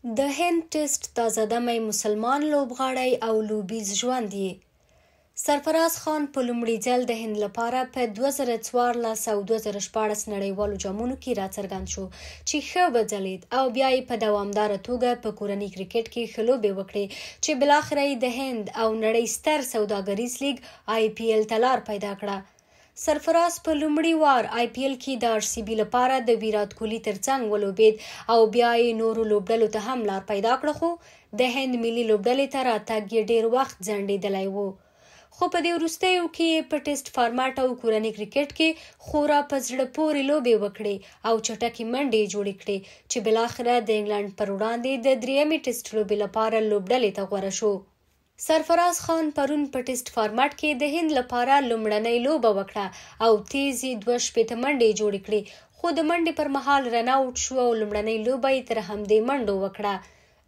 د هند ټېسټ تازه دمی مسلمان لوبغاړی او لوبیز ژوند یې. سرفراز خان په لومړي ځل د هند لپاره په 2014 او 2016 نړیوالو جامونو کې راڅرګند شو چې ښه وځلید او بیا یې په دوامداره توګه په کورني کرکټ کې ښه لوبې وکړې چې بالاخره یې د هند او نړۍ ستر سوداګریز لیګ آی پي ایل ته لار پیدا کړه. سرفراز په لومړي وار آی پي ایل کې د آر سي بي لپاره د ویرات کوهلي ترڅنګ ولوبېد او بیا یې نورو لوبډلو ته هم لار پیدا کړه، خو د هند ملي لوبډلې ته راتګ یې ډېر وخت ځنډېدلی و. خو په دې وروستیو کې یې په ټېسټ فارمټ او کورني کرکټ کې خورا په زړه پورې لوبې وکړې او چټکې منډې یې جوړې کړې چې بالاخره د انګلنډ پر وړاندې د درېیمې ټېسټ لوبې لپاره لوبډلې ته غوره شو. سرفراز خان پرون په ټېسټ فارمټ کې د هند لپاره لومړنۍ لوبه وکړه او تېز یې 62 منډې جوړې کړې، خو د منډې پر مهال رن اوټ شو او لومړنۍ لوبه یې تر همدې منډو وکړه.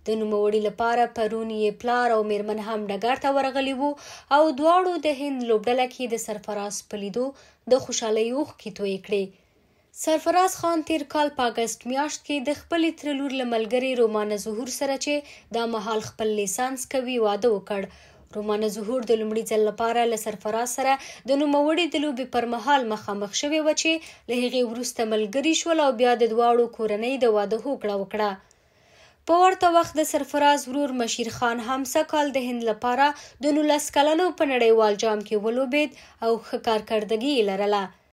د نوموړي لپاره پرون یې پلار او مېرمن هم ډګر ته ورغلي وو او دواړو د هند لوبډله کې د سرفراز په لیدو د خوشالۍ اوښکې تویې کړې. سرفراز خان تېر کال په اګسټ میاشت کې د خپلې تره لور له ملګرې رومانه ظهور سره چې دا مهال خپل لیسانس کوي واده وکړ. رومانه ظهور د لومړي ځل لپاره له سرفراز سره د نوموړي د لوبې پر مهال مخامخ شوې وه چې له هغې وروسته ملګري شول او بیا د دواړو کورنۍ د واده هوکړه وکړه. په ورته وخت د سرفراز ورور مشیر خان هم سږکال د هند لپاره د 19 کلنو په نړیوال جام کې ولوبېد او ښه کارکردګي یې لرله.